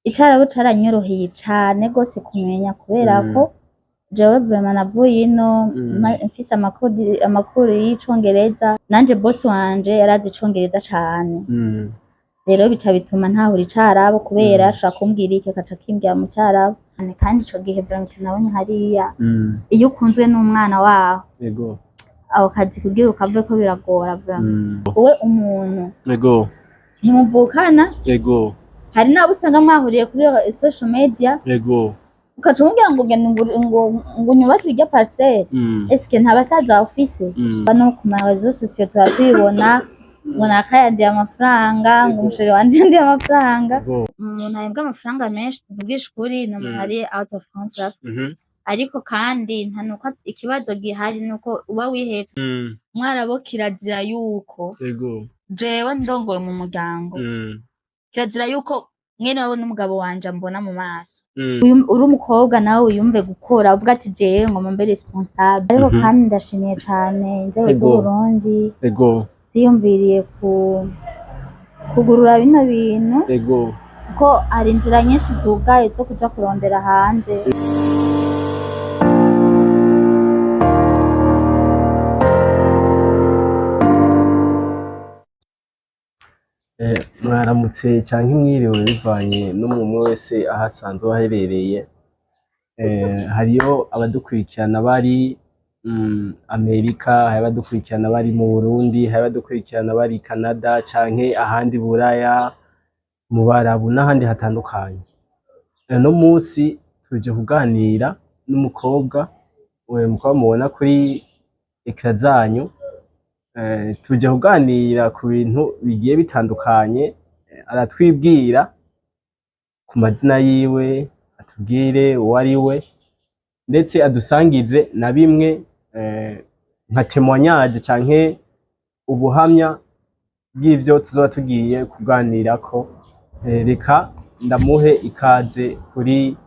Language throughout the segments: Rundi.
Icarabu caranyoroheye cane gose kumenya kubera ko jewe vraiment navuye ino mfise amakuru y'icongereza, nanje boss wanje yarazi icongereza cane. Rero bica bituma ntahura icarabu kubera ashobora kumbwira iki akaca akimbwira mu carabu. Kandi ico gihe vraiment ico nabonye hariya, iyo ukunzwe n'umwana waho, ako kazi kugira ukaveko biragora vraiment. Wowe umuntu ntimuvukana, hari n'abo usanga mwahuriye kuri social media, ukaca umubwira ngo genda ngo unyubakire irya parcelle. Eske nta basaza ufise? No ku ma réseaux sociaux tuba tubibona ngo nakayandiye amafaranga, ngo umu chéri wanje yandiye amafaranga. Umuntu ahembwa amafaranga menshi, tuvugishe ukuri, ni umuntu ari out of contract. Ariko kandi nta nuko ikibazo gihari nuko uba wihevye. Mwarabu kirazira yuko jewe ndongoye mu muryango, kirazira yuko mwene wabo n'umugabo wanje ambona mu maso. Uri umukobwa nawe wiyumve gukora, uvuga ati jewe ngomba mbe responsable. Ariko kandi ndashimiye cane inzego z'Uburundi ziyumviriye kugurura bino bintu, kuko hari inzira nyinshi zugaye zo kuja kurondera hanze. Mwaramutse canke mwiriwe bivanye n'umwe wese aho asanzwe aherereye. Hariyo abadukurikirana bari Amerika, hari abadukurikirana bari mu Burundi, hari abadukurikirana bari Canada canke ahandi Buraya, mu Barabu n'ahandi hatandukanye. Uno musi tuje kuganira n'umukobwa, mukaba mubona kuri écran zanyu. Tuje kuganira ku bintu bigiye bitandukanye, aratwibwira ku mazina yiwe, atubwire uwo ari we, ndetse adusangize na bimwe nka témoignage canke ubuhamya bw'ivyo tuzoba tugiye kuganirako. Reka ndamuhe ikaze kuri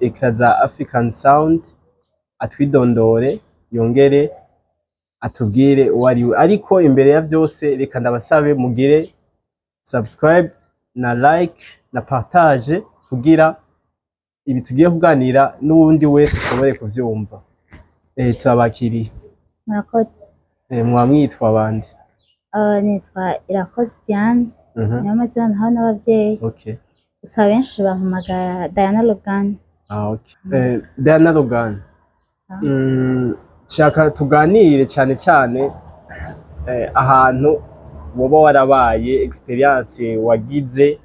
écran za African Sound, atwidondore yongere atubwire uwo ari we. Ariko imbere ya vyose reka ndabasabe mugire subscribe na like na partage kugira ibi tugiye kuganira n'uwundi wese ashobore kuvyumva. Turabakiriye. Murakoze. Mwaba mwitwa bande? Nitwa Irakoze Diane, niyo mazina ntawe n'abavyeyi. Gusa benshi bampamagara Diana Logan. Ah, okay. Diana Logan. Sawa. Shaka tuganire cyane cyane ahantu woba warabaye, experience wagize,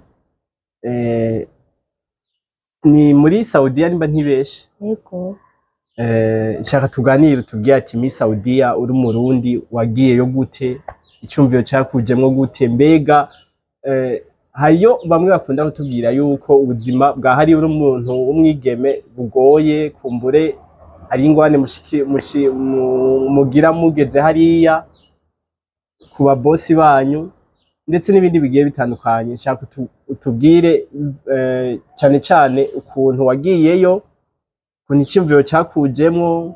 ni muri Saudiya nimba ntibeshe. Yego. Shaka tuganire utubwire ati muri Saudiya uri umurundi wagiyeyo gute, icumviro cakujemwo gute, mbega hariyo bamwe bakunda kutubwira yuko ubuzima bwa hariya uri umuntu w'umwigeme bugoye, kumbure hari ingwane mugira mugeze hariya ku babosi banyu ndetse n'ibindi bigiye bitandukanye. Shaka utubwire cyane cyane ukuntu wagiyeyo, ukuntu iciyumviro cakujemwo,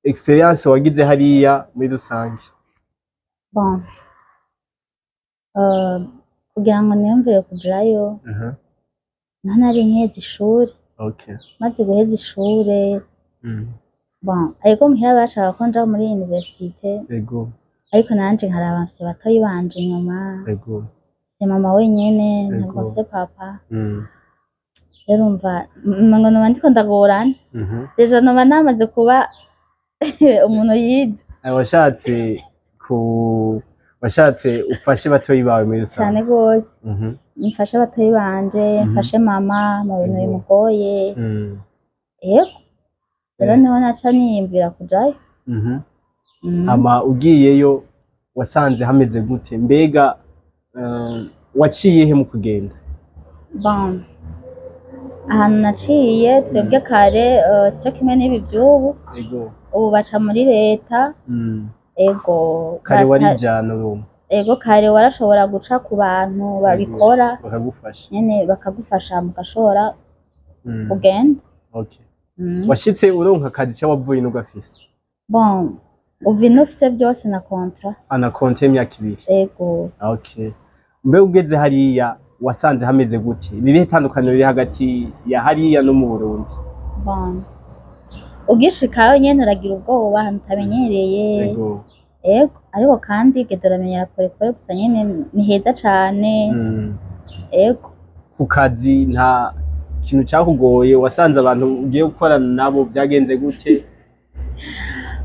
experience wagize hariya muri rusange. Bon. Kugira ngo niyumvire kujayo, niho nari nkiheza ishure. Maze guheza ishure, bon, ariko muhira bashaka ko nja muri université, ariko nanje nkaraba mfise batoyi banje inyuma, mfise mama wenyene, ntabwo mfise papa. Rero urumva umengo noba ndiko ndagorana. Déjà noba namaze kuba umuntu yize. Washatse ufashe batoyi bawe muri Cane rusange. gose. Mfashe batoyi banje, mfashe mama mu bintu bimugoye. Yego. Rero niho naca niyumvira kujayo. Hama ugiyeyo wasanze hameze gute? Mbega waciye he mu kugenda? Bon. Ahantu naciye, twebwe kare sico kimwe n'ibi vy'ubu. Ubu baca muri leta. Ego. Kare warijana urumva. Ego, kare warashobora guca ku bantu babikora. Bakagufasha. Nyene bakagufasha mugashobora kugenda. Washitse uronka akazi cyangwa wavuye ino ugafise? Bon, uva ino ufise vyose na contrat. Ana contrat y'imyaka 2. Ego. Okay. Mbe ugeze hariya Wasanze hameze gute? Ni irihe tandukaniro riri hagati ya hariya no mu Burundi? Bon, ugishikayo nyene uragira ubwoba, ahantu utamenyereye. Ego, ariko kandi genda uramenyera polepole, gusa nyene ni heza cane. Ego. Ku kazi nta kintu cyakugoye? Wasanze abantu ugiye gukorana nabo, byagenze gute?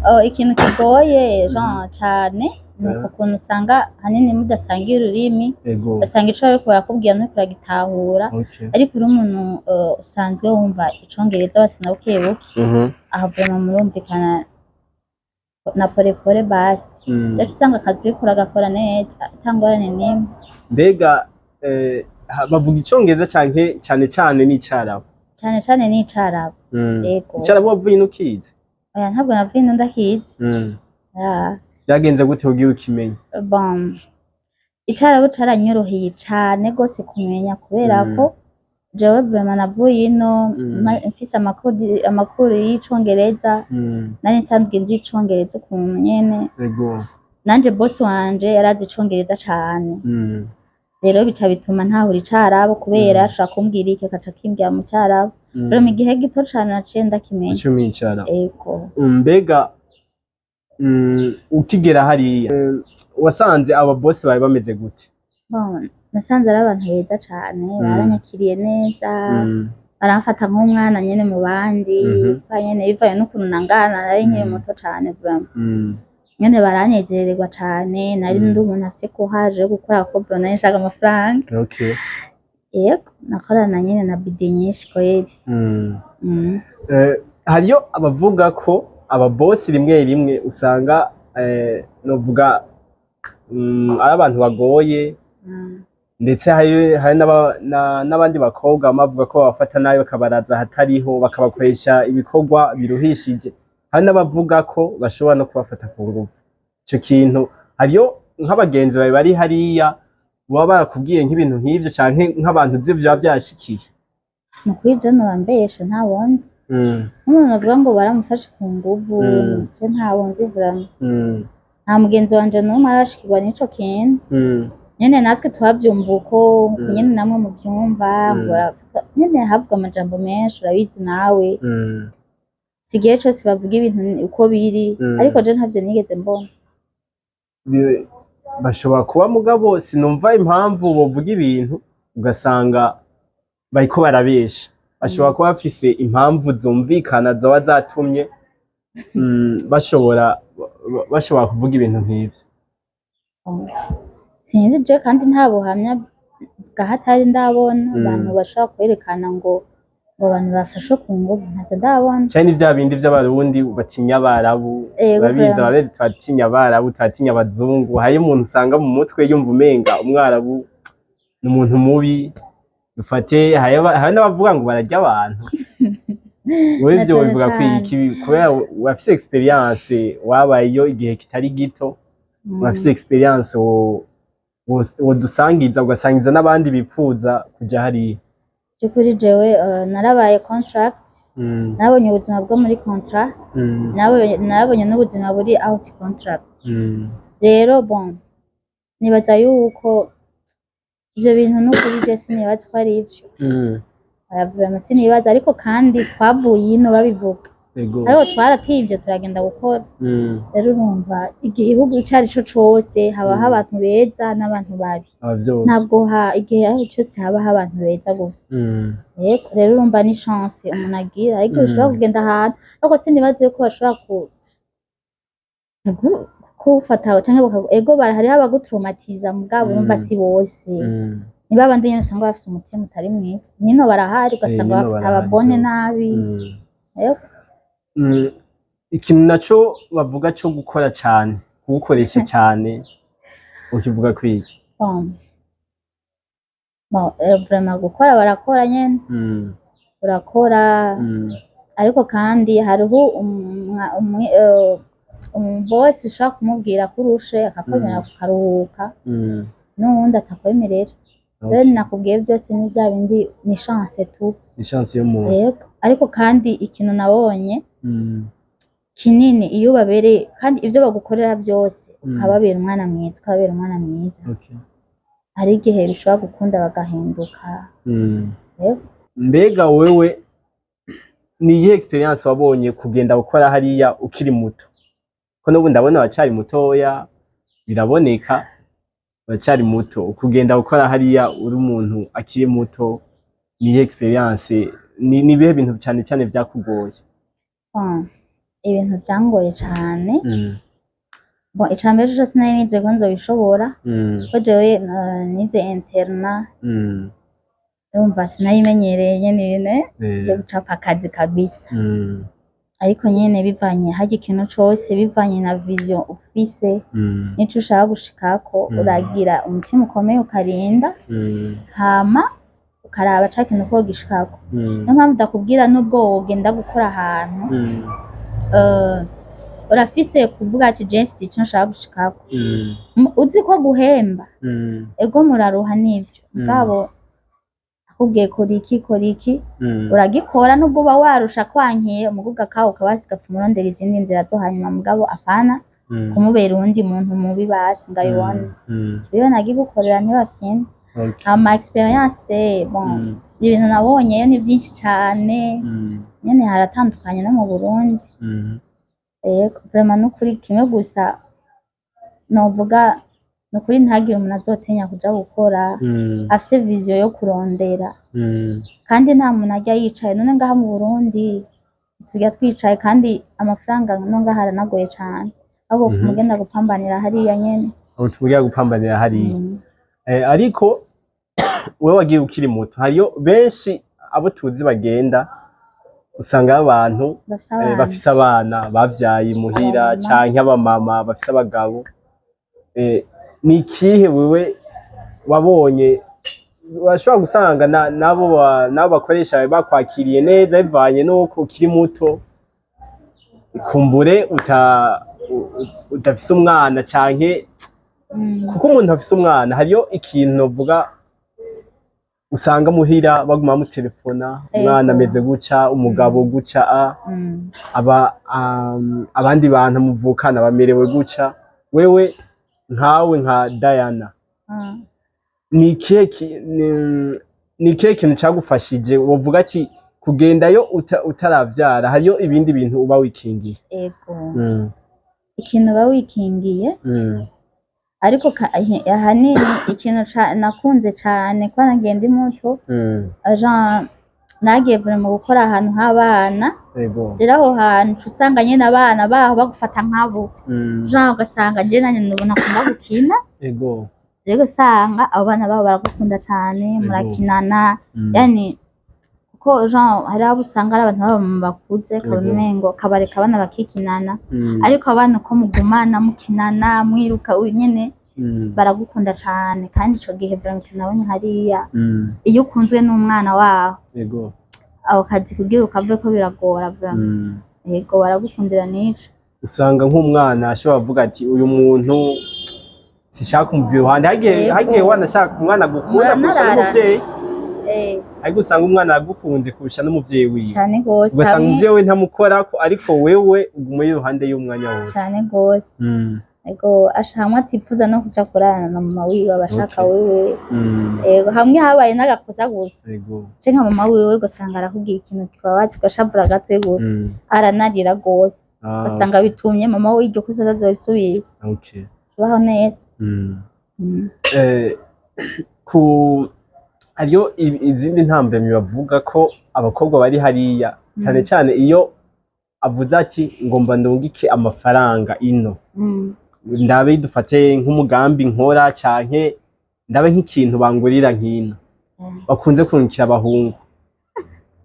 Oh, ikintu kigoye genre cane ni uko kuntu usanga hanini mudasangiye ururimi, ugasanga ico bariko barakubwira nturiko uragitahura. Ariko uri umuntu usanzwe wumva icongereza basi na bukebuke, aho vraiment murumvikana na polepole basi. Rero usanga akazi uriko uragakora neza ata ngorane n'imwe. Mbega bavuga icongereza canke cane cane n'icarabu? Cane cane n'icarabu. Ego. Icarabu wavuye ino ukizi? Oya, ntabwo navuye ino ndakizi. Ah. Vyagenze gute kugira ukimenye? Bon, icarabu caranyoroheye cane gose kumenya, kubera ko jewe vraiment navuye ino mfise amakuru y'icongereza. Nari nsanzwe nzi icongereza ukuntu nyene. Nanje boss wanje yarazi icongereza cane. Rero bica bituma ntahura icarabu, kubera ashobora kumbwira iki akaca akimbwira mu carabu. Rero mu gihe gito cane naciye ndakimenya. Uca umenya icarabu. Ego. Mbega ukigera hariya wasanze aba boss bawe bameze gute? Bon, nasanze ari abantu beza cane, baranyakiriye neza, baramfata nk'umwana nyene mu bandi. Kubera nyene bivanye n'ukuntu nangana, nari nkiri muto cane vraiment. Nyene baranezererwa cane, nari ndi umuntu afise courage yo gukora, kuko vraiment nari nshaka amafaranga. Yego, nakorana nyene na bidi nyinshi kweri. Hariyo abavuga ko aba boss rimwe rimwe usanga novuga ari abantu bagoye, ndetse hari n'abandi bakobwa bama bavuga ko babafata nabi, bakabaraza ahatariho, bakabakoresha ibikorwa biruhishije. Hari n'abavuga ko bashobora no kubafata ku nguvu. Ico kintu, hariyo nk'abagenzi bawe bari hariya baba barakubwiye nk'ibintu nk'ivyo, canke nk'abantu uzi vyoba vyarashikiye? Ni ukuri je noba mbeshe, ntabo nzi. Nk'umuntu avuga ngo baramufashe ku nguvu, je ntabo nzi vraiment. Nta mugenzi wanje n'umwe arashikirwa n'ico kintu. Nyene natwe tuhavyumva uko nyene namwe muvyumva, ngo nyene havugwa amajambo menshi, urabizi nawe. Si igihe cose bavuga ibintu uko biri, ariko je ntavyo nigeze mbona. Bashobora kuba, mugabo sinumva impamvu bovuga ibintu ugasanga bariko barabesha. Bashobora kuba bafise impamvu zumvikana zoba zatumye bashobora kuvuga ibintu nk'ivyo. Sinzi je, kandi nta buhamya bwahatari ndabona, abantu bashobora kwerekana ngo abantu bafashwe ku nguvu, ntavyo ndabona. Canke ni vya bindi vy'Abarundi batinya Abarabu. Ego. Urabizi, Abarundi turatinya Abarabu, turatinya abazungu. Hariyo umuntu usanga mu mutwe yumva umenga Umwarabu ni umuntu mubi. Dufate hari n'abavuga ngo bararya abantu. Wowe Na ivyo cane wobivuga cane. kwiki? Kubera urafise experience, wabayeyo igihe kitari gito, urafise experience wodusangiza, ugasangiza n'abandi bipfuza kuja hariya. By'ukuri jewe narabaye contract, nabonye ubuzima bwo muri contrat, narabonye n'ubuzima buri out contract. Rero bon, nibaza yuko ivyo bintu n'ukuri je sinibaza ko ari ivyo. Oya, vraiment sinibaza, ariko kandi twavuye ino babivuga, ariko twarativye turagenda gukora. Rero urumva, igihugu ico ari co cose habaho abantu beza n'abantu babi. Abavyumva. Ntabwo igihe aho cose habaho abantu beza gusa. Yego, rero urumva ni chance umuntu agira, ariko ushobora kugenda ahantu, ariko sinibaza yuko bashobora kufata canke ego hariho abagutraumatiza, mugabo urumva si bose. Ni babandi nyene usanga bafise umutima utari mwiza, nino barahari, ugasanga nino bafata barahari ababone rwose. nabi. Yego. Ikintu naco bavuga co gukora cane, kuwukoresha cane, ukivuga kwiki? Bon. Bon, vraiment gukora barakora nyene, urakora, ariko kandi hariho umubosi ushobora kumubwira ko urushe akakwemera ukaruhuka, n'uwundi atakwemerera. Rero nakubwiye, byose ni bya bindi, ni chance tu. Ni chance y'umuntu. Yego, ariko kandi ikintu nabonye kinini, iyo ubabereye kandi ibyo bagukorera byose, ukababera umwana mwiza, ukababera umwana mwiza. Hari igihe bishobora gukunda bagahinduka. Yego. Mbega wewe ni iyihe experience wabonye kugenda gukora hariya ukiri muto? Ko n'ubu ndabona wacari mutoya, biraboneka wacari muto. Kugenda gukora hariya uri umuntu akiri muto, ni iyihe experience, ni ibihe bintu cane cane vyakugoye? Bon, ibintu vyangoye cane, bon, ica mbere co sinari nize ko nzobishobora, ko jewe nize internat. Urumva sinarimenyereye nyene ibintu vyo gucapa akazi kabisa. Ariko nyene bivanye, harya ikintu cose bivanye na vision ufise n'ico ushaka gushikako, uragira umutima ukomeye, ukarinda, hama ukaraba ca kintu ko wogishikako. Niyo mpamvu ndakubwira, nubwo wogenda gukora ahantu, urafise kuvuga ati: "Je mfise ico nshaka gushikako." Uzi ko guhemba, ego muraruha nivyo, mugabo akubwiye kora iki, kora iki, uragikora nubwo uba warusha kwankiye umuguga kawe, ukabasi ugapfuma urondera izindi nzira zo hanyuma, mugabo apana kumubera uwundi muntu mubi basi ngo abibone. Iyo nagigukorera ntibafyine. Ama experience, bon, ibintu nabonyeyo ni vyinshi cane. Nyene haratandukanye no mu Burundi. Yego, vraiment nukuri kimwe gusa novuga, nukuri ntihagire umuntu azotinya kuja gukora afise vision yo kurondera. Kandi nta muntu arya yicaye. None ngaha mu Burundi turya twicaye, kandi amafaranga no ngaha aranagoye cane, ahubwo mugenda gupambanira hariya nyene. Ubu tuvugira gupambanira hariya. Ariko wewe wagiye ukiri muto, hariyo benshi abo tuzi bagenda usanga ari abantu bafise abana, bafise abana bavyaye imuhira, abamama. Canke abamama bafise abagabo. Ni ikihe wewe wabonye urashobora gusanga nabo bakoresha bakwakiriye neza bivanye n'uko ukiri muto, kumbure udafise umwana canke kuko umuntu afise umwana hariyo ikintu novuga usanga muhira baguma bamutelefona, umwana ameze guca, umugabo guca a aba abandi bantu muvukana bamerewe guca. Wewe nkawe nka Diana, ni ikihe kintu cagufashije wovuga ati kugendayo utaravyara hariyo ibindi bintu uba wikingiye? Ego. Ikintu uba wikingiye, ariko ahanini ikintu nakunze cane kuba nagiye ndi muto, genre nagiye vraiment gukora ahantu h'abana. Rero aho hantu uca usanga nyene abana baho bagufata nkabo, genre ugasanga jewe nanje nubona akunda gukina. Rero usanga abo bana babo baragukunda cane, murakinana. Yani kuko genre hariho abo usanga ari abantu b'abamama bakuze, ukabona umengo kabareka abana bakikinana, ariko abana uko mugumana mukinana mwiruka nyene, baragukunda cane. Kandi ico gihe vraiment ikintu nabonye hariya, iyo ukunzwe n'umwana waho, ako kazi kugira ukaveko biragora vraiment. Yego, baragukundira n'ico. Usanga nk'umwana ashobora kuvuga ati: "Uyu muntu sishaka kumuva iruhande." Hagiye hagiye wanashaka umwana agukunda kurusha Muranararana. n'umuvyeyi, ariko usanga umwana agukunze kurusha n'umuvyeyi wiwe. Cane gose. Ugasanga hamwe umuvyeyi we ntamukorako, ariko wewe uguma uri iruhande y'umwanya wose. Cane gose. Ego, asha hamwe atifuza no kuja kurarana na mama wiwe, aba ashaka wewe. Ego, hamwe habaye n'agakosa gusa, canke nka mama wiwe, ugasanga arakubwiye ikintu kibabaza, ugashavura gatoyi gusa, aranarira gose. Ugasanga bitumye mama wiwe iryo kosa atazorisubira. Tubaho neza. Ku hariyo izindi ntambamyi bavuga ko abakobwa bari hariya cyane cyane iyo avuze ati: "Ngomba ndungike amafaranga ino, ndabe dufate nk'umugambi nkora canke ndabe nk'ikintu bangurira nk'ino," bakunze kurungikira abahungu.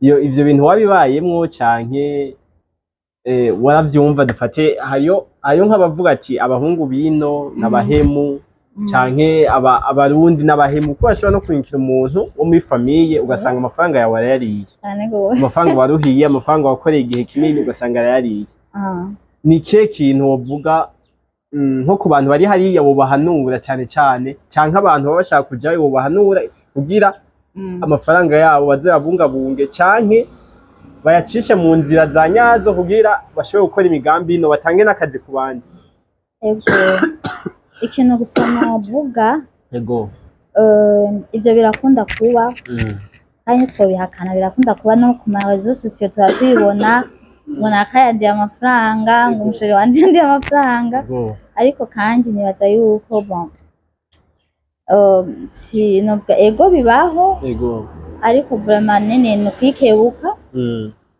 Iyo ivyo bintu wabibayemwo canke waravyumva? Dufate hariyo nk'abavuga ati abahungu bino n'abahemu, canke abarundi n'abahemu, kuko bashobora no kurungikira umuntu wo muri famille, ugasanga amafaranga yawe arayariye. Cane gose. Amafaranga waruhiye, amafaranga wakoreye igihe kinini, ugasanga arayariye. Ni ikihe kintu wovuga, nko ku bantu bari hariya wobahanura cane cane, canke abantu baba bashaka kujayo wobahanura kugira amafaranga yabo bazoyabungabunge canke bayacishe mu nzira za nyazo kugira bashobore gukora imigambi ino, batange n'akazi ku bandi? Ego, ikintu gusa novuga, Ivyo birakunda kuba, kandi ntitwobihakana, birakunda kuba no ku ma réseaux sociaux tuba tubibona, ngo nakayandiye amafaranga, ngo umu chéri wanje yandiye amafaranga. Ariko kandi nibaza yuko, bon, sinovuga ego bibaho, ariko vraiment nene ni ukwikebuka,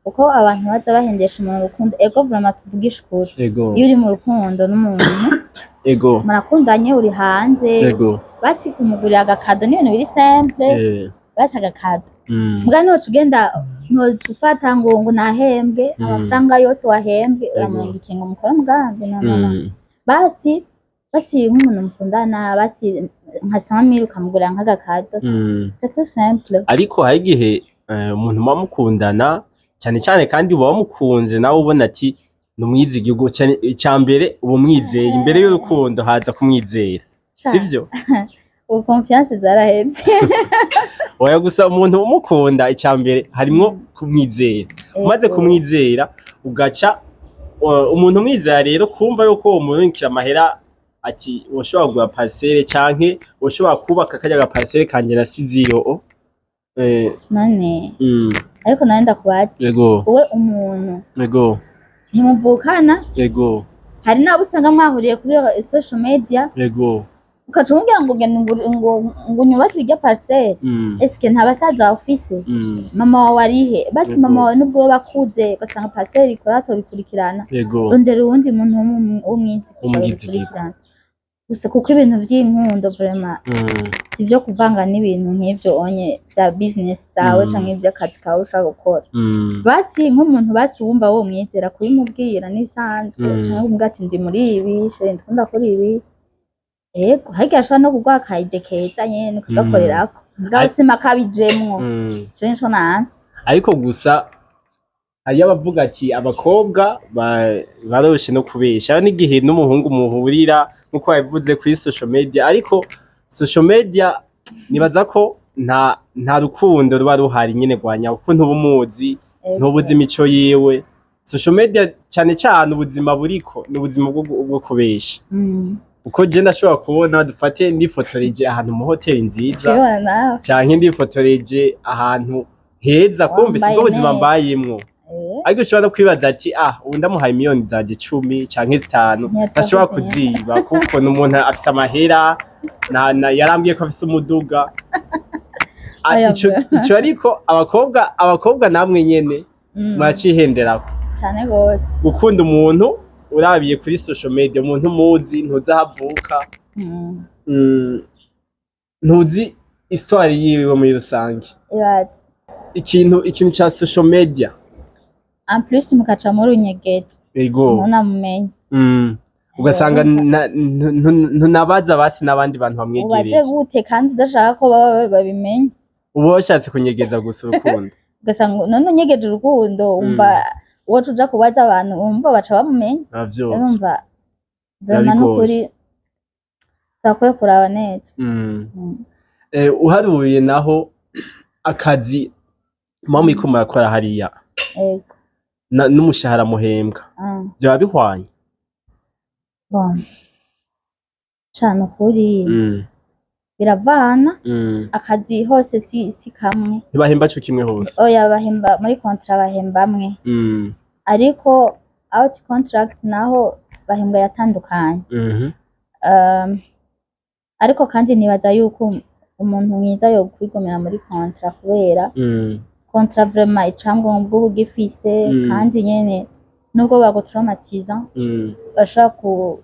kuko abantu baza bahendesha umuntu urukundo. Ego, vraiment, tuvugishe ukuri, iyo uri mu rukundo n'umuntu, murakundanye, uri hanze, basi kumugurira aga cadeau ni ibintu biri simple. Basi aga cadeau. Muga ntoca ugenda, ntoca ufata ngo nahembwe, amafaranga yose wahembwe uramurungikiye ngo mukore umugambi. No, no, no. Basi nk'umuntu mukundana, basi nka 100 000 ukamugurira nk'aga cadeau. C'est très simple. Ariko hari igihe umuntu muba mukundana cyane cyane, kandi uba wamukunze nawe ubona ati ni umwizigirwa cyane. Icya mbere uba umwizeye, imbere y'urukundo haza kumwizera, sivyo? Ubu confiance zaraheze. Oya, gusa umuntu umukunda, icya mbere harimwo kumwizera. Umaze kumwizera, ugaca umuntu umwizera rero kumva yuko uwo murungikira amahera ati woshobora kugura parcelle canke woshobora kubaka karya ga parcelle kanje nasize iyo. None ariko nawe ndakubaza, wowe umuntu ntimuvukana, hari n'abo usanga mwahuriye kuri social media, ukaca umubwira ngo genda ngo unyubakire irya parcelle. Eske nta basaza bawe ufise? Mama wawe arihe basi? Mama wawe nubwo yoba akuze, ugasanga parcelle ikora atobikurikirana, rondera uwundi muntu w'umwizigirwa W'umwizigirwa. yobikurikirana gusa, kuko ibintu vy'inkundo vraiment si ivyo kuvanga n'ibintu nk'ivyo onye vya business zawe canke ivy'akazi kawe ushaka gukora. Basi nk'umuntu basi wumva wo mwizera, kubimubwira n'ibisanzwe, canke kumubwira ati ndi muri ibi, chéri, ndiko ndakora ibi. Ego, harya ashobora no kuguha aka idée keza nyene ukagakorerako, mugabo sima kabijemwo. Je nico nanse. Ariko gusa hariyo abavuga ati abakobwa baroroshe no kubesha. Hari n'igihe n'umuhungu muhurira nk'uko wabivuze kuri social media, ariko social media nibaza ko nta rukundo ruba ruhari nyene rwa nyawo, kuko ntuba umuzi, ntubuzi imico yiwe. Social media cyane cyane ubuzima buriko ni ubuzima bwo kubesha, kuko je ndashobora kubona, dufate ndifotoreje ahantu mu hoteli nziza, Ukibona nawe. canke ndifotoreje ahantu heza, kumbe Wambaye sibwo buzima neza. mbayemwo. Ariko ushobora no kwibaza ati ah, ubu ndamuhaye miliyoni zanje 10 canke 5, Ntiyapfa ntashobora kuziba. kuziba, kuko ni umuntu afise amahera na yarambwiye ko afise umuduga. Ah, Oya, ico bro. ico ariko abakobwa namwe nyene muracihenderako. Cane gose. Gukunda umuntu urabiye kuri social media, umuntu umuzi, ntuzi aho avuka, ntuzi histoire yiwe muri rusange. Ibaze. Ikintu ca social media. En plus mukaca muri unyegetse, ntunamumenye. Ugasanga ntunabaza basi n'abandi bantu Ubaze bamwegereye. gute kandi udashaka ko baba babimenya? Uba washatse kunyegeza gusa urukundo. Ugasanga none unyegeje urukundo, wumva uwo tuja kubaza abantu, wumva baca bamumenya? Navyose. Urumva vraiment, Biba n'ukuri turakwiye kuraba neza. Uharuye naho akazi muba muriko murakora hariya n'umushahara muhembwa, vyoba bihwanye? Bon, sha nukuri biravana. Akazi hose si kamwe. Ntibahemba co kimwe hose? Oya, bahemba muri contrat, bahemba amwe, ariko out contract naho bahembwa yatandukanye. Ariko kandi nibaza yuko umuntu mwiza yokwigumira muri contrat, kubera contrat vraiment icangombwa uba ugifise, kandi nyene nubwo bagutraumatiza, bashobora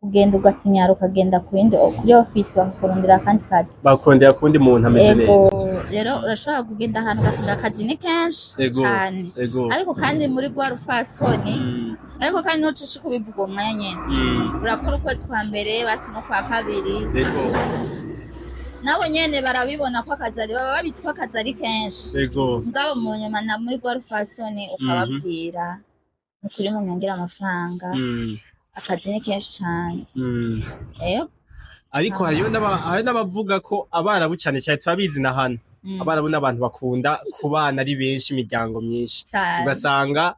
kugenda ugasinyara, ukagenda ku yindi, kuri office, bakakurondera akandi kazi. Bakondera kuwundi muntu ameze Ego. neza. Rero urashobora kugenda ahantu ugasiga akazi, ni kenshi cane, ariko kandi muri rwa rufasoni, ariko kandi ntucishe kubivuga uwo mwanya nyene. Urakora ukwezi kwa mbere, basi no kwa kabiri, nabo nyene barabibona ko akazi ari, baba babizi ko akazi ari kenshi. Mugabo mu nyuma na muri rwa rufasoni ukababwira: ni ukuri munyongere amafaranga, akazi ni kenshi cane. Ego. Ariko hariyo hari n'abavuga ko abarabu, cane cane turabizi na hano, abarabu n'abantu bakunda kubana ari benshi, imiryango myinshi. Cane. Ugasanga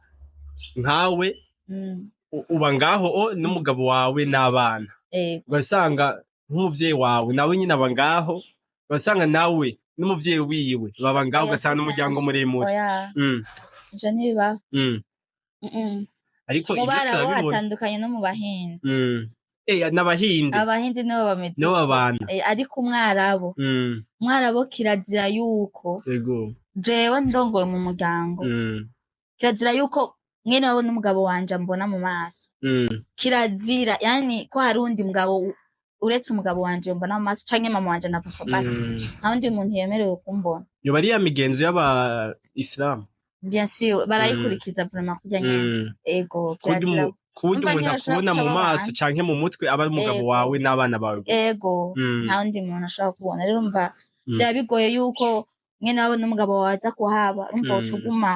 nkawe uba ngaho n'umugabo wawe n'abana, ugasanga nk'umuvyeyi wawe nawe nyine aba ngaho. Ugasanga nawe n'umuvyeyi wiwe baba ngaho, Oya, ugasanga n'umuryango muremure. Oya, ivyo ntibibaho. Ariko Mu ibyo Barabu turabibona. hatandukanye no mu Bahindi. N'Abahinde. Abahindi nibo bameze Nibo uko. babana. Ariko Umwarabu, Umwarabu kirazira yuko jewe ndongoye mu muryango, kirazira yuko mwene wabo n'umugabo wanje ambona mu maso. Kirazira yani ko hari uwundi mugabo uretse umugabo wanje mbona mu maso, canke mama wanje na papa, basi. Nta wundi muntu yemerewe kumbona. Yoba ari ya migenzo y'aba Isilamu? Bien sûr, barayikurikiza vraiment kurya nyene. Ego. Ku buryo Kirazira. ku buryo Umva, umuntu ntibashobora akubona guca mu maso babana. canke mu mutwe aba ari umugabo wawe n'abana bawe gusa. Ego. Nta wundi muntu ashobora kubona. Rero umva, vyaba bigoye yuko mwene wabo n'umugabo wawe aza kuhaba, urumva, uca uguma,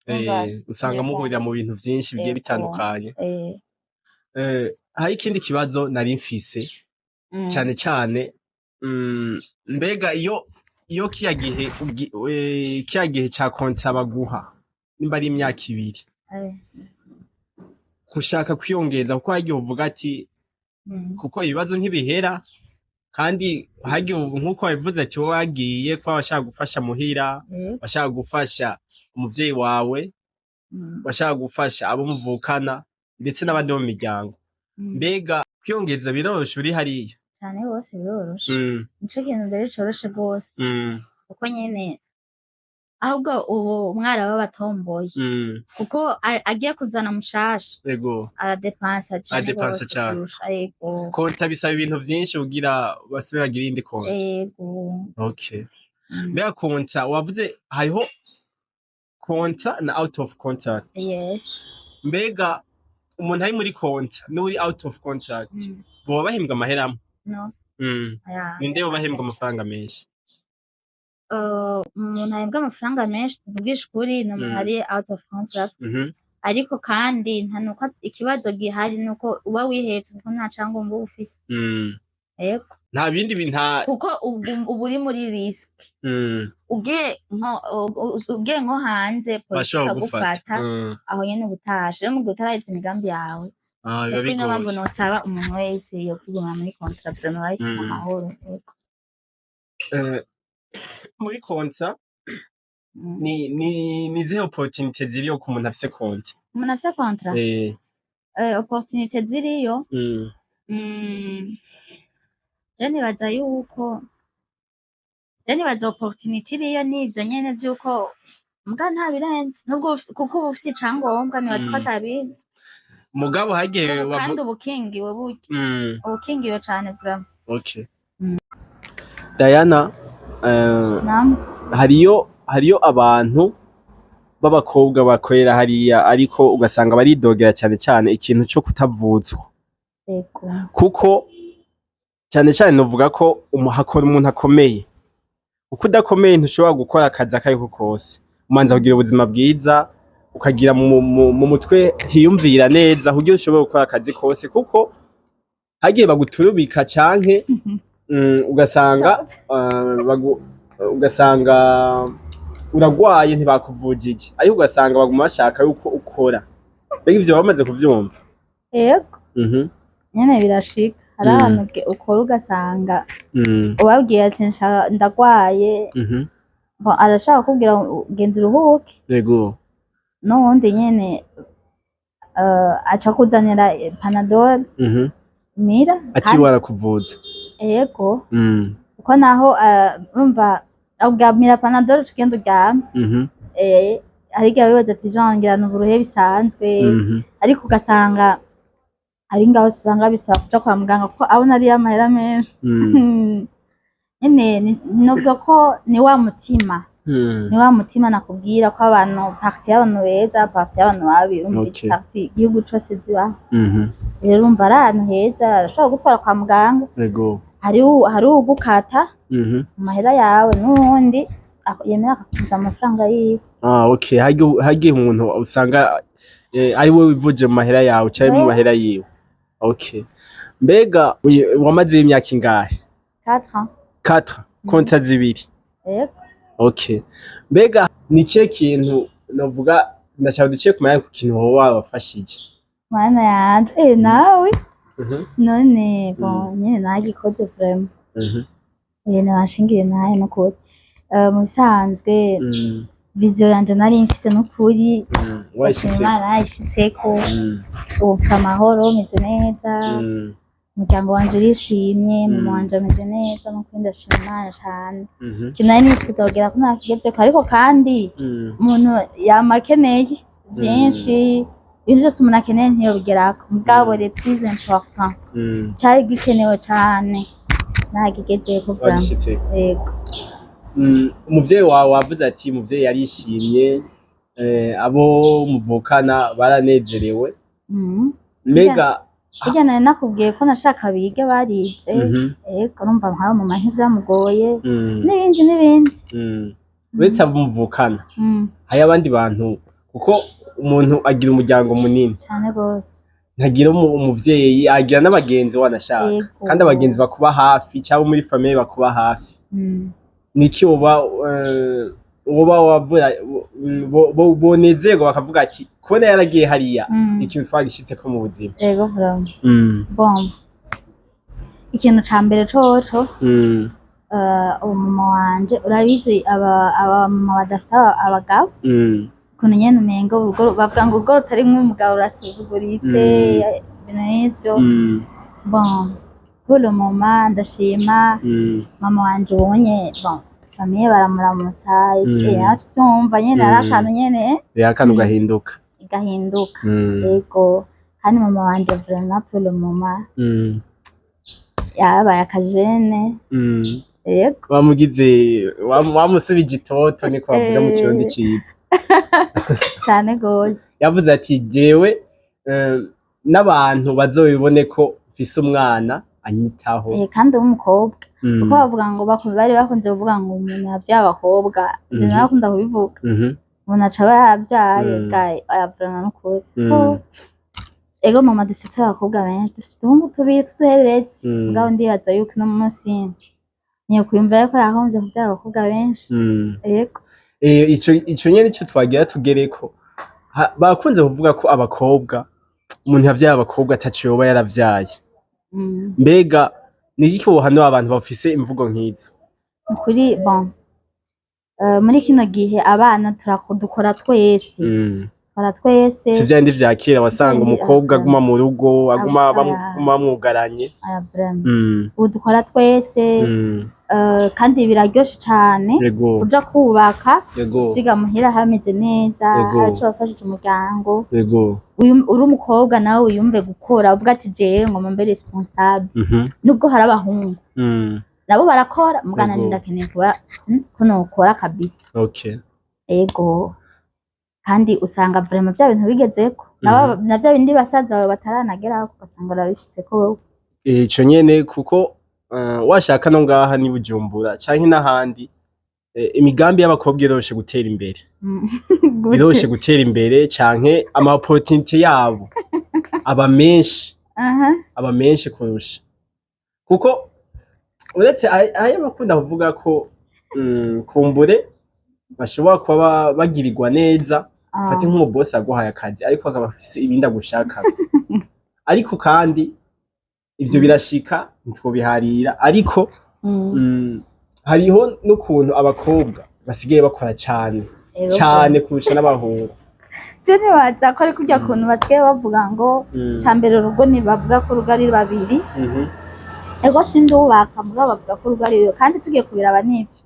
urumva. Usanga muhurira mu bintu vyinshi bigiye bitandukanye. Hari ikindi kibazo nari mfise, cane cane, mbega iyo kiya gihe kiya gihe ca contrat baguha, nimba ari imyaka 2, kushaka kwiyongeza, kuko hari igihe uvuga ati kuko ibibazo ntibihera, kandi hari igihe nkuko wabivuze ati wowe wagiye kuba washaka gufasha muhira, washaka gufasha umuvyeyi wawe, washaka gufasha abo muvukana ndetse n'abandi bo mu miryango. Mbega kwiyongeza biroroshe uri hariya? Cane gose, biroroshe. Nico kintu mbere coroshe gose, kuko nyene ahubwo ubu umwarabu aba atomboye, kuko agiye kuzana mushasha, aradepansa cane Aradepansa gose cane. kurusha. Ego. Contrat bisaba ibintu vyinshi kugira basubire bagire iyindi contrat. Ego. Okay. Mbega contrat wavuze, hariho contrat na out of contract. Yes. Mbega umuntu ari muri contrat n'uri out of contract boba bahembwa amahera amwe? No. Aya. Ninde yoba bahembwa amafaranga menshi? Umuntu ahembwa amafaranga menshi, tuvugisha ukuri, ni umuntu ari out of contract. Ariko kandi nta nuko ikibazo gihari nuko uba wihevye, kuko nta cangombwa uba ufise. Yego. Nta bindi bintu nta Kuko ubu uri muri risque. Ugiye nko hanze, polisi Bashobora kugufata. ikagufata, aho nyene uba utashe. Rero mu gihe utaraheza imigambi yawe, Ah, biba kuko niyo mpamvu bigoye. nosaba umuntu wese yo kwigumira muri contrat, vraiment bahise amahoro. Yego. Muri contrat ni izihe opportunité ziriyo ku muntu afise contrat? Umuntu afise contrat, opportunité ziriyo, je nibaza opportunité iriyo nivyo nyene vy'uko mbwa nta birenze, nubwo kuko uba ufise icangombwa, nibaza ko atabindi. Mugabo hagiye Ubu kandi uba ukingiwe burya, uba ukingiwe cane vraiment. Okay. Diana, Naam. hariyo abantu b'abakobwa bakorera hariya, ariko ugasanga baridogera cyane cyane ikintu cyo kutavuzwa, kuko cyane cyane novuga ko hakora umuntu akomeye, kuko udakomeye ntushobora gukora akazi akariko kose. Umanza kugira ubuzima bwiza, ukagira mu mutwe hiyumvira neza kugira ushobore gukora akazi kose, kuko hagiye baguturubika canke ugasanga ugasanga uragwaye ntibakuvujije, ariko ugasanga baguma bashaka yuko ukora. Mbega ivyo bamaze kuvyumva? Yego. Nyene birashika, hari ahantu ukora ugasanga ubabwiye ati ndagwaye, bon, arashaka kukubwira ngo genda uruhuke, n'uwundi nyene aca akuzanira Panadol, mira. Ati warakuvuza. Yego. Kuko naho urumva ugamira Panadol, uca ugenda uryame. Hari igihe bibaza ati Jean ngira ni uburuhe bisanzwe, ariko ugasanga ari ngaho usanga bisaba kuja kwa muganga, kuko abona ariyo amahera menshi. Nyene novuga ko ni wa mutima, ni wa mutima nakubwira ko abantu, partie y'abantu beza, partie y'abantu babi, urumva. Partie igihugu cose zibaho. Rero urumva ari ahantu heza, arashobora kugutwara kwa muganga. Hari uwugukata mu mahera yawe, n'uwundi yemera akakuguza amafaranga yiwe. Ah, okay. Hagiye umuntu usanga ari we wivuje mu mahera yawe canke mu mahera yiwe. Okay. Mbega wamazeyo imyaka ingahe? 4 ans. 4 contrat 2? Yego. Okay. Mbega ni ikihe kintu, novuga ndashaka duciye ku mahera, ku kintu woba wabafashije? Mana yanje, nawe. None bon, nyene nagikoze vraiment. Nabashingire naye nukuri. Mu bisanzwe vision yanje nari mfise nukuri, ndashima Wayishitseko. Imana narayishitseko. Ubu mfise amahoro, meze neza, umuryango wanje urishimye, mama wanje ameze neza, nukuri ndashima Imana cane. Ikintu nari nifuza kugera ko nakigezeko, ariko kandi umuntu yama akeneye vyinshi. Ibintu vyose umuntu akeneye ntiyobigerako, mugabo le plus important cari gikenewe cane nagigezeko vraiment. Wagishitseko. Yego. Umuvyeyi wawe wavuze ati umuvyeyi yarishimye, abo muvukana baranezerewe. Mbega Burya nari nakubwiye ko nashaka bige, barize. Ego, urumva nk'abo mama ntivyamugoye, n'ibindi n'ibindi. Uretse abo muvukana, hariyo abandi bantu, kuko umuntu agira umuryango munini. Cane gose. Ntagira umuvyeyi, agira n'abagenzi wanashaka. Kandi abagenzi bakuba hafi cyangwa muri famille bakuba hafi. Niki woba wavura bonezerwa bakavuga ati kubona yaragiye hariya, ikintu twagishitseko mu buzima? Ego vraiment. Bon, ikintu ca mbere coco, umumama wanje, urabizi aba mama badafise abagabo, ukuntu nyene umenga urugo, bavuga ngo urugo rutarimwo umugabo rurasuzuguritse, ibintu nk'ivyo. Bon, pour le moment ndashima mama wanje ubonye, bon, famille baramuramutsa, vyumva nyene ari akantu nyene Rero akantu gahinduka. Gahinduka. Ego, kandi mama wanje vraiment pour le moment yabaye akajene. Yego. Wamugize wamusubije itoto, niko bavuga mu Kirundi ciza. Cane gose. Yavuze ati jewe n'abantu bazobibone ko mfise umwana anyitaho. Kandi w'umukobwa, kuko bavuga ngo bari bakunze kuvuga ngo umuntu yavyaye abakobwa, ivyo narakunda kubivuga, umuntu aca aba yavyaye gaye oya, vraiment nukuri. Ko ego mama, dufise abakobwa benshi, dufise uduhungu tubiri tw'uduhererezi, mugabo ndibaza yuko uno munsi ntiyokwiyumvira yuko yahomvye kuvyara abakobwa benshi. Yego. Ico nyene nico twagira tugereko. Bakunze kuvuga ko abakobwa, umuntu yavyaye abakobwa ataco yoba yaravyaye. Mbega ni iki wohanura abantu bafise imvugo nk'izo? Nukuri, bon, muri kino gihe abana dukora twese, dukora twese. Si vyabindi vya kera wasanga vyabindi, umukobwa aguma mu rugo, aguma baguma bamwugaranye. Aya, vraiment. Ubu dukora twese, kandi biraryoshe cane kuja kubaka, usiga muhira hameze neza, hari ico wafashije umuryango. Uri umukobwa nawe wiyumve gukora, uvuga ati jewe ngomba mbe responsable, nubwo hari abahungu nabo barakora, mugana ndakeneye kuba ko nokora kabisa. Ego, kandi usanga vraiment vya bintu bigezeko na vya bindi basaza bawe bataranageraho, ugasanga urabishitseko wewe. Ico nyene, kuko washaka no ngaha ni Bujumbura canke n'ahandi, imigambi y'abakobwa iroroshe gutera imbere. Gute? Biroroshe gutera imbere canke ama opportunité yabo aba menshi, aba menshi kurusha, kuko uretse ayo bakunda kuvuga ko kumbure bashobora kuba bagirirwa neza. Ufate nk'umubosi aguhaye akazi, ariko akaba afise ibindi agushaka, ariko kandi ivyo birashika, ntitwobiharira, ariko hariho n'ukuntu abakobwa basigaye bakora cane cane kurusha n'abahungu. Je nibaza ko ari kurya kuntu basigaye bavuga ngo ca mbere urugo, ntibavuga ko urugo ari babiri. Ego, sindubaka, mugabo bavuga ko urugo ari babiri, kandi tugiye kubiraba nivyo.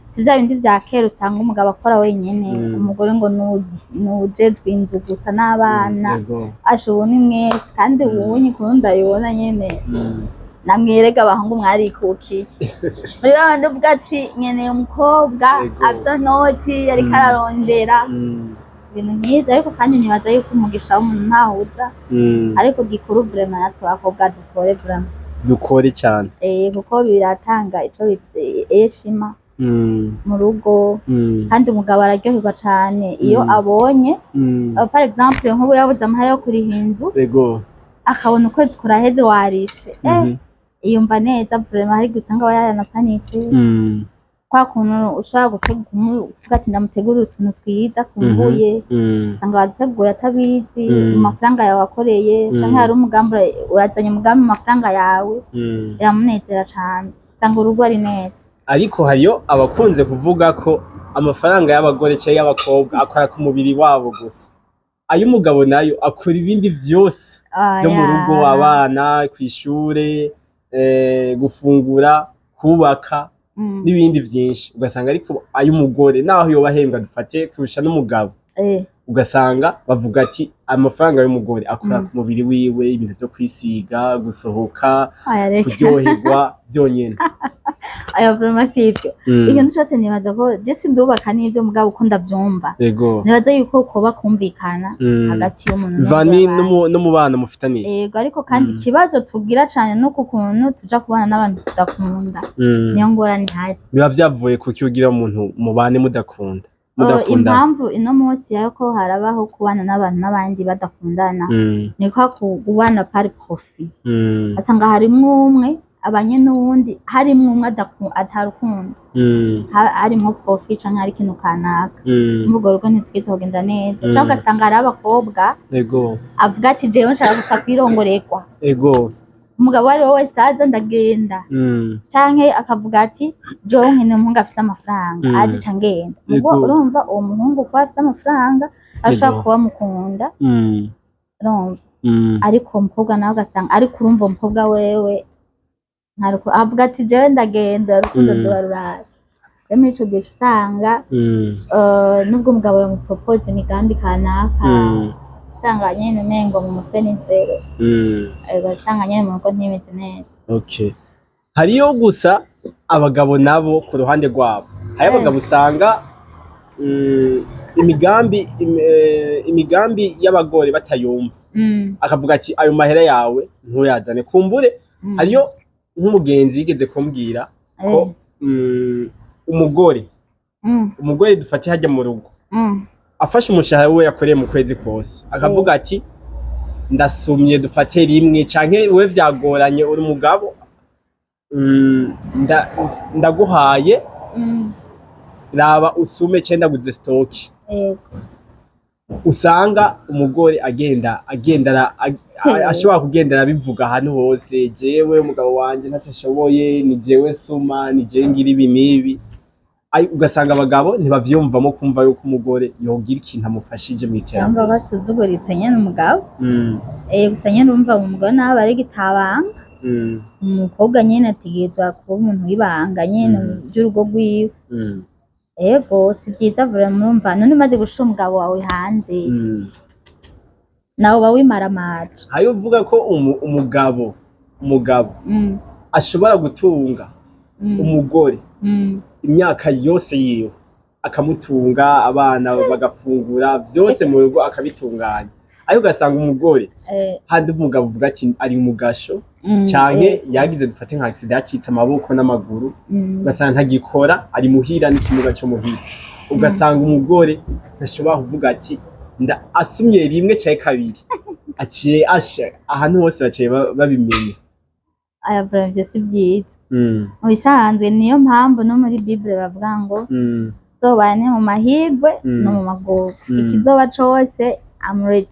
Si vya bindi vya kera usanga umugabo akora wenyene, umugore ngo nujejwe inzu gusa n'abana. Asha, ubu ni mwese, kandi ubunye ukuntu ndabibona nyene, namwerega abahungu mwarikukiye muri babandi uvuga ati nkeneye umukobwa afise noti, ariko ararondera ibintu nk'ivyo. Ariko kandi nibaza yuko umugisha w'umuntu ntaho uja. Ariko gikuru vraiment, natwe abakobwa dukore vraiment. Dukore cyane. Kuko biratanga ico eshima mu rugo, kandi umugabo araryoherwa cane iyo abonye, par exemple nk'ubu yabuze amahera yo kuriha inzu, akabona ukwezi kuraheze warishe, iyumva neza vraiment. Hari usanga aba yaranapanitse, kwa kuntu ushobora kuvuga ati ndamutegurira utuntu twiza kumbuye, usanga waduteguye atabizi, mu mafaranga yawe wakoreye, canke hari umugambi urazanye umugambi mu mafaranga yawe, biramunezera cane. Usanga urugo ari neza. Ariko hariyo abakunze kuvuga ko amafaranga y'abagore canke y'abakobwa akora ku mubiri wabo gusa, ay'umugabo nayo akora ibindi vyose vyo mu rugo, abana kw'ishure, gufungura, kubaka n'ibindi vyinshi. Ugasanga ariko ay'umugore, naho yoba ahembwa dufate kurusha n'umugabo, ugasanga bavuga ati amafaranga y'umugore akora ku mubiri wiwe, ibintu vyo kwisiga, gusohoka, Oya, reka. kuryoherwa vyonyene. Aya, vraiment si ivyo. Ikintu cose nibaza ko je sindubaka n'ivyo, mugabo uko ndavyumva, nibaza yuko koba kumvikana hagati y'umuntu bivanye n'uwundi. N'umubano mufitaniye. Yego, ariko kandi ikibazo tugira cane nuko ukuntu tuja kubana n'abantu tudakunda, niyo ngorane ihari. Biba vyavuye kuki ugira umuntu mubane mudakunda, mudakundana? Impamvu ino munsi yuko harabaho kubana n'abantu n'abandi badakundana, niko kubana par profit. Asanga harimwo umwe abanye n'uwundi, harimwo umwe atarukundo, harimwo profit canke hari ikintu kanaka. Urwo rugo ntitwiza kugenda neza. Canke ugasanga hariho abakobwa avuga ati jewe nshaka gusa kwirongorerwa, umugabo uwo ari we wese aza ndagenda, canke akavuga ati jewe nkeneye umuhungu afise amafaranga, aje ca ngenda. Ubwo urumva uwo muhungu kuba afise amafaranga ashobora kuba amukunda, urumva, ariko uwo mukobwa nawe ugasanga, ariko urumva uwo mukobwa wewe avuga ati jewe ndagenda, urukundo ruba ruraza. Rero muri ico gihe uca usanga nubwo umugabo yamupropose imigambi kanaka, usanga nyene umengo mu mutwe ni zéro. Ugasanga nyene mu rugo ntibimeze neza. Okay. Hariyo gusa abagabo nabo ku ruhande rwabo, hariyo abagabo usanga imigambi y'abagore batayumva, akavuga ati ayo mahera yawe ntuyazane kumbure. Hariyo nk'umugenzi yigeze kumbwira ko umugore, umugore dufate hajya mu rugo, afashe umushahara we yakoreye mu kwezi kose, akavuga ati ndasumye dufate rimwe, canke we vyagoranye uri umugabo, ndaguhaye, raba usume canke ndaguze stock, usanga umugore agenda ashobora kugenda arabivuga ahantu hose: jewe umugabo wanje ntaco ashoboye, ni jewe nsuma, ni jewe ngira ibi n'ibi. Ugasanga abagabo ntibavyumvamo kumva yuko umugore yogira ikintu amufashije Cyangwa mw'iterambere. Basuzuguritse nyene umugabo. Gusa nyene urumva umugabo nawe aba ari gitabanga. Umukobwa nyene ategerezwa kuba umuntu w'ibanga nyene by'urugo rwiwe. Ego, si vyiza vraiment. Murumva none umaze gushira umugabo wawe hanze, nawe uba wimaramaje. Hariyo uvuga ko umugabo ashobora gutunga umugore imyaka yose yiwe, akamutunga, abana bagafungura, vyose mu rugo akabitunganya, ariko ugasanga umugore handi umugabo uvuga ati ari mu gasho, canke yagize dufate nka accident, yacitse amaboko n'amaguru, ugasanga ntagikora, ari muhira n'ikimuga co muhira. Ugasanga umugore ntashobora kuvuga ati nda asumye rimwe canke kabiri, aciye asha ahantu hose, baciye babimenya. Aya, vraiment ivyo si vyiza. Mu bisanzwe niyo mpamvu no muri Bible bavuga ngo zobane mu mahirwe no mu magorwa, ikizoba cose I'm ready.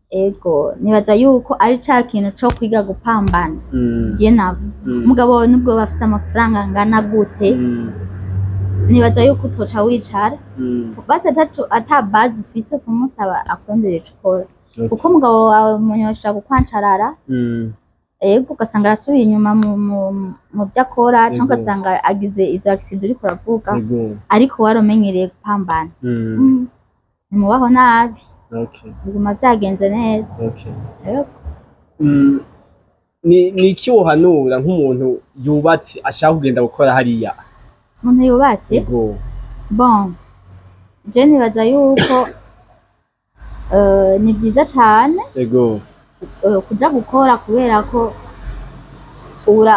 Ego, nibaza yuko ari ca kintu co kwiga gupambana. Ye nabo umugabo wawe nubwo bafise amafaranga angana gute, nibaza yuko utoca wicara, basi ataco ata base ufise kumusaba akurondera ico ukora, kuko umugabo wawe munyosha gukwancarara. Ego, ugasanga arasubiye inyuma mu vyo akora, canke ugasanga agize izo accident uriko uravuga, ariko warumenyereye gupambana. Ntimubaho nabi, biguma vyagenze neza. Ego. Ni iki wohanura nk'umuntu yubatse ashaka kugenda gukora hariya? Umuntu yubatse? Ego. Bon, je nibaza yuko ni vyiza cane kuja gukora, kubera ko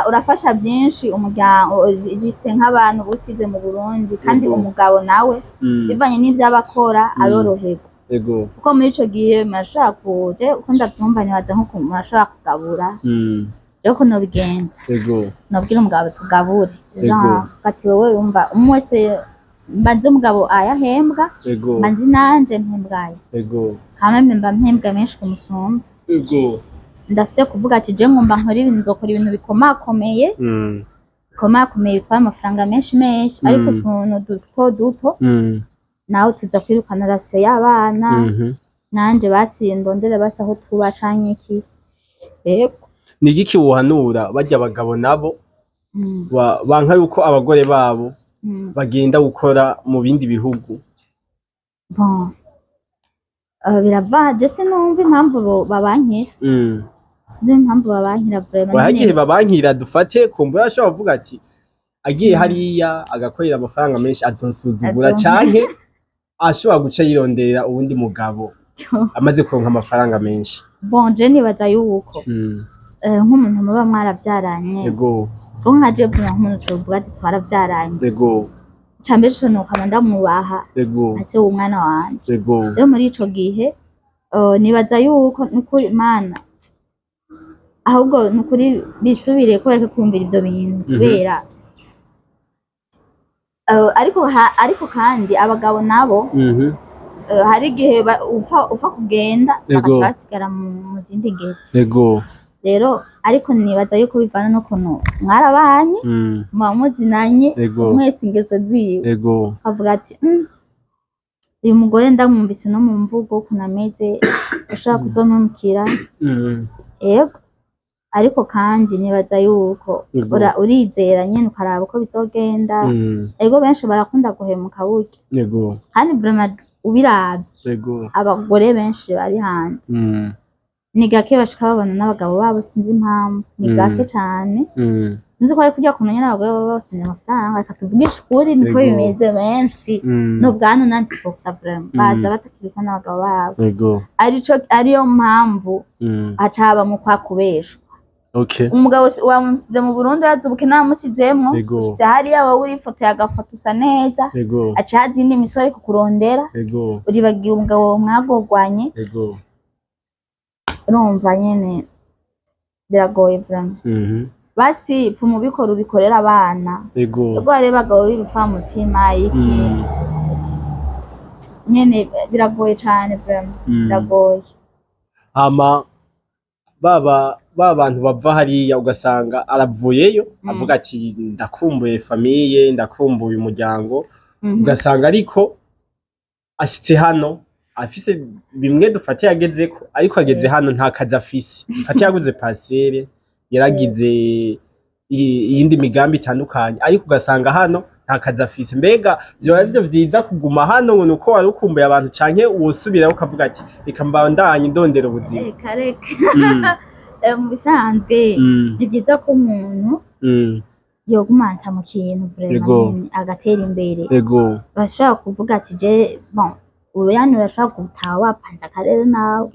urafasha byinshi umuryango, juste nk'abantu busize mu Burundi, kandi umugabo nawe bivanye n'ivyo aba akora aroroherwa, kuko muri ico gihe murashobora kuje, uko ndavyumva nibaza nko murashobora kugabura. Rero ko nobigenza, nobwira umugabo tugabure. Genre, ati wowe urumva umwe wese, mba nzi umugabo ayahembwa, mba nzi nanje mpembwaye, kameme mba mpembwa menshi kumusumba. Ndafise kuvuga ati je ngomba nkora ibintu, nzokora ibintu bikomakomeye. Bikomakomeye bitwara amafaranga menshi menshi, ariko utuntu duto duto nawe tuza kwirukana ration y'abana, nanje basi ndondere basi aho tuba canke iki, yego. Ni igiki wohanura barya abagabo nabo banka yuko abagore babo bagenda gukora mu bindi bihugu? Bon, birava, je sinumva impamvu babankira. Sinzi impamvu babankira vraiment. Hagihe Nyene. Babankira, dufate kumbura ashobora kuvuga ati agiye hariya agakorera amafaranga menshi azonsuzugura, canke ashobora guca yirondera uwundi mugabo amaze kuronka amafaranga menshi. Bon, je nibaza yuko nk'umuntu muba mwaravyaranye, bo nka je vuga nk'umuntu tuvuga ati twaravyaranye, cambere co nokaba ndamwubaha nka se w'umwana wanje. Rero muri ico gihe nibaza yuko nukuri Mana, ahubwo nukuri bisubire ko bareke kumvira ivyo bintu, kubera ariko kandi abagabo nabo hari igihe upfa kugenda bagaca basigara mu zindi ngeso. Rero ariko nibaza yuko bivana n'ukuntu mwarabanye, muba muzinanye, mwese ingeso ziwe, avuga ati uyu mugore ndamwumvise no mu mvugo ukuntu ameze, ashobora kuzompemukira." Yego, ariko kandi nibaza yuko urizera nyene ukaraba uko bizogenda. Ego, benshi barakunda guhemuka burya. Kandi vraiment ubiravye, abagore benshi bari hanze ni gake bashika babona n'abagabo babo, sinzi impamvu, ni gake cane. Sinzi ko ari kurya kuntu nyene abagore baba basumye amafaranga, reka tuvugishe ukuri, niko bimeze benshi. N'ubwandu nanti pour vraiment baza batakiriko n'abagabo babo, arico ariyo mpamvu haca habamwo kwa kubeshwa. Umugabo wamusize mu Burundi, arazi ubukene wamusizemwo. Ushitse hariya wowe urifotoye agafoto usa neza, aca haza iyindi misore kukurondera, uribagiye umugabo mwagogwanye. Urumva nyene biragoye vraiment. Basi pfuma ubikora ubikorera abana. Ubwo hariho abagabo b'ibipfamutima iki, nyene biragoye cane vraiment. Biragoye. Hama baba ba bantu bava hariya ugasanga aravuyeyo avuga ati ndakumbuye famille, ndakumbuye umuryango, ugasanga ariko ashitse hano afise bimwe dufate yagezeko, ariko ageze hano nta kazi afise, dufate yaguze parcelle, yaragize iyindi migambi itandukanye, ariko ugasanga hano nta kazi afise. Mbega vyoba vyo vyiza kuguma hano ngo nuko wari ukumbuye abantu, canke wosubirayo ukavuga ati reka mbandanye ndondera ubuzima? Reka reka. Mu bisanzwe ni byiza ko umuntu yogumanta mu kintu vraiment, nyene agatera imbere. Bashobora kuvuga ati je bon, ubu yani urashobora gutaha wapanze akarere nawe,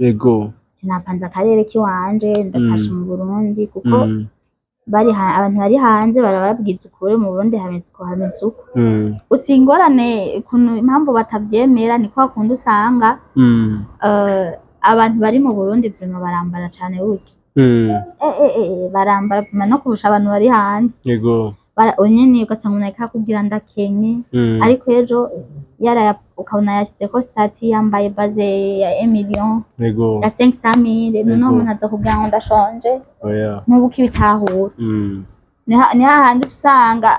sinapanze akarere k'iwanje, ndatashe mu Burundi kuko abantu bari hanze barababwiza ukuri, mu Burundi hameze uko, hameze uko. Gusa ingorane ukuntu impamvu batavyemera ni kwa kundi usanga abantu bari mu Burundi vraiment barambara cane burya. Barambara vraiment no kurusha abantu bari hanze. Nyene ugasanga umuntu ariko arakubwira ndakenye, ariko ejo yaraya ukabona yashizeko statut yambaye bazin ya 1 million, ya 500 mille, noneho umuntu azokubwira ngo ndashonje? Oya. Ntubu ukibitahura. Ni hahandi uca usanga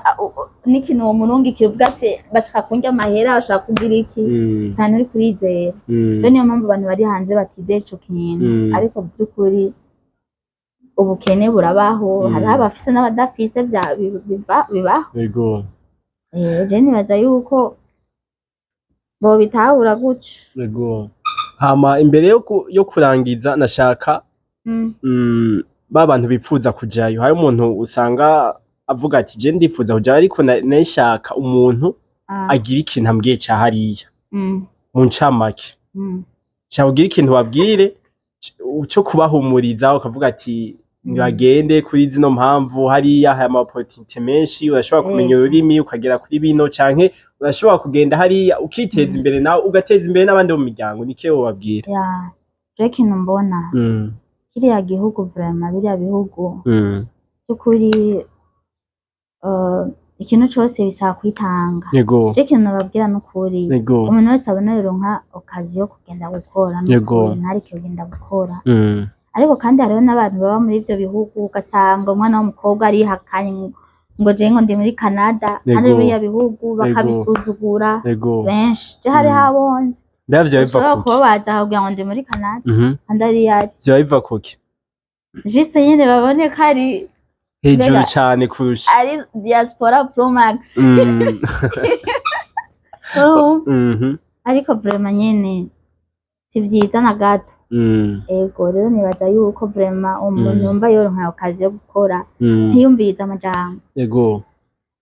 n'ikintu uwo murungikira uvuga ati bashaka kundya amahera, bashaka kugira iki, usanga uri kurizera. Rero niyo mpamvu abantu bari hanze batizera ico kintu. Ariko by'ukuri ubukene burabaho. Hariho abafise n'abadafise, bibaho. Je nibaza yuko bobitahura gutyo. Hama imbere yo kurangiza nashaka ba bantu bipfuza kujayo, hari umuntu usanga avuga ati je ndifuza kujayo, ariko nashaka umuntu agira ikintu ambwiye ca hariya mu ncamake, shaka ugira ikintu babwire co kubahumuriza, ukavuga ati ntibagende kuri zino mpamvu, hariya hari ama opportunité menshi, urashobora kumenya ururimi ukagera kuri bino, canke urashobora kugenda hariya ukiteza imbere nawe ugateza imbere n'abandi bo mu miryango. Nike wobabwira? Ya, je ikintu mbona, kiriya gihugu vraiment, biriya bihugu by'ukuri, ikintu cose bisaba kwitanga. Je ikintu nobabwira n'ukuri, umuntu wese abona yoronka occasion yo kugenda gukora, n'ukuri ntareke kugenda gukora. Ariko kandi hariho n'abantu baba muri ivyo bihugu ugasanga umwana w'umukobwa arihakanye. Ngo je ngo ndi muri Canada, kandi biriya bihugu bakabisuzugura benshi. Je hari habonze Mbega vyoba biva ushobora kuki? kubabaza bakakubwira ngo ndi muri Canada kandi ari yari. Vyoba biva kuki? Juste nyene babone ko ari hejuru mbega cane kurusha ari diaspora pro max. Urumva? Ariko vraiment nyene si vyiza na gato. Ego, rero nibaza yuko vraiment umuntu yumva yoronka akazi yo gukora, ntiyumvirize amajambo.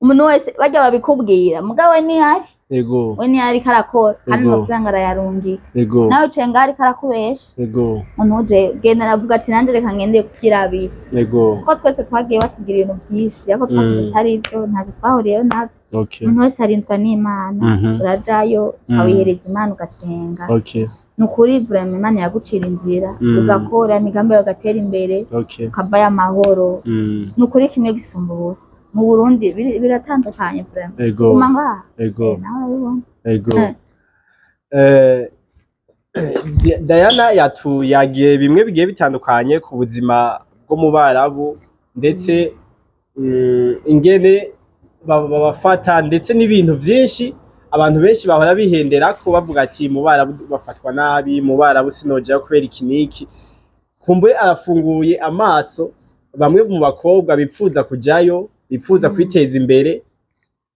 Umuntu wese barya babikubwira, mugabo we ntiyari, we ntiyari ariko arakora kandi amafaranga arayarungika. Nawe uciye ngaho ariko arakubesha. Umuntu genda aravuga ati nanje reka ngende kuvyirabira, kuko twese twagiye batubwira ibintu vyinshi, ariko twese atari ivyo, ntavyo twahuriyeyo navyo. Umuntu wese arindwa n'Imana. Urajayo, ukawihereza Imana, ugasenga. Ni ukuri vraiment Imana yagucira inzira, ugakora imigambi yawe, ugatera imbere, ukavayo amahoro. Ni ukuri kimwe gisumba ubusa mu Burundi, biratandukanye vraiment. Guma ngaha. Nawe urabibona. Diana yatuyagiye bimwe bigiye bitandukanye ku buzima bwo mu Barabu, ndetse ingene babafata, ndetse n'ibintu vyinshi abantu benshi bahora bihendera ko bavuga ati mu Barabu bafatwa nabi, mu Barabu sinojayo kubera iki n'iki. Kumbure arafunguye amaso bamwe mu bakobwa bipfuza kujayo, bipfuza kwiteza imbere,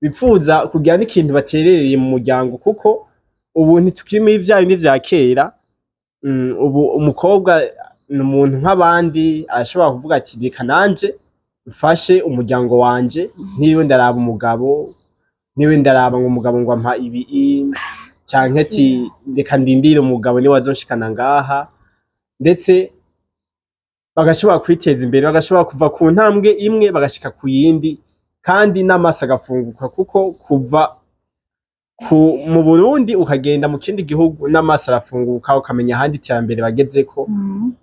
bipfuza kugira n'ikintu baterereye mu muryango, kuko ubu ntitukiri muri vya bindi vya kera. Ubu umukobwa ni umuntu nk'abandi, arashobora kuvuga ati reka nanje mfashe umuryango wanje, ntiriwe ndaraba umugabo, ntiriwe ndaraba ngo umugabo ngo ampa ibi, canke ati reka ndindire umugabo niwe azonshikana ngaha. Ndetse bagashobora kwiteza imbere, bagashobora kuva ku ntambwe imwe bagashika ku yindi, kandi n'amaso agafunguka, kuko kuva mu Burundi ukagenda mu kindi gihugu n'amaso arafunguka, ukamenya ahandi iterambere bagezeko,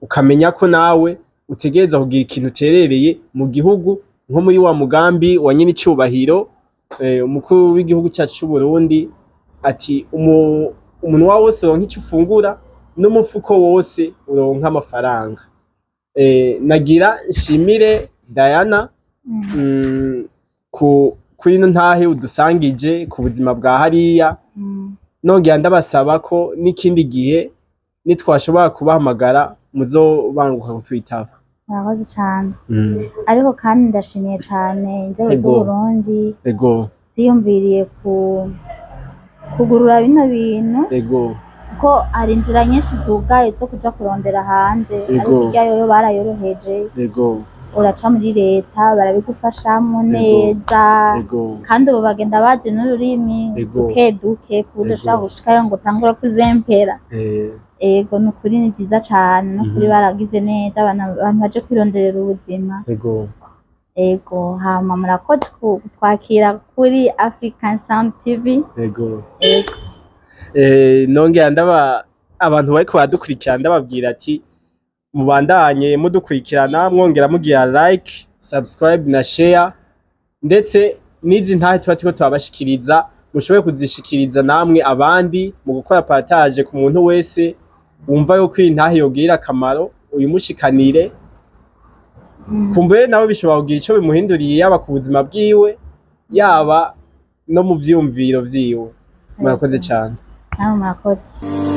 ukamenya ko nawe utegereza kugira ikintu uterereye mu gihugu, nko muri wa mugambi wa nyene icubahiro umukuru w'igihugu cacu c'Uburundi, ati umunwa wose uronka ico ufungura n'umufuko wose uronka amafaranga. Nagira nshimire Diana kuri ino ntahe udusangije ku buzima bwa hariya. Nongera ndabasaba ko n'ikindi gihe nitwashobora kubahamagara muzobanguka kutwitaba. Murakoze cane. Ariko kandi ndashimiye cane inzego z'Uburundi ziyumviriye ku kugurura bino bintu, kuko hari inzira nyinshi zugaye zo kuja kurondera hanze, ariko irya yoyo barayoroheje. Uraca muri leta, barabigufashamwo neza, kandi ubu bagenda bazi n'ururimi duke duke, ku buryo ushobora gushikayo ngo utangure kuzempera. Ego, ni ukuri ni vyiza cane, ni ukuri baragize neza abantu baje kwironderera ubuzima. Ego, hama murakoze kutwakira kuri African Sound TV. Ego. Nongera ndaba abantu bariko baradukurikirana ndababwira ati mubandanye mudukurikirana, mwongera mugira like, subscribe na share, ndetse n'izi ntahe tuba turiko turabashikiriza mushobore kuzishikiriza namwe abandi mu gukora partage ku muntu wese wumva yuko iyi ntahe yogirira akamaro, uyimushikanire. Kumbure nawe bishobora kugira ico bimuhinduriye, yaba ku buzima bwiwe, yaba no mu vyiyumviro vyiwe. Murakoze cane. Namwe murakoze.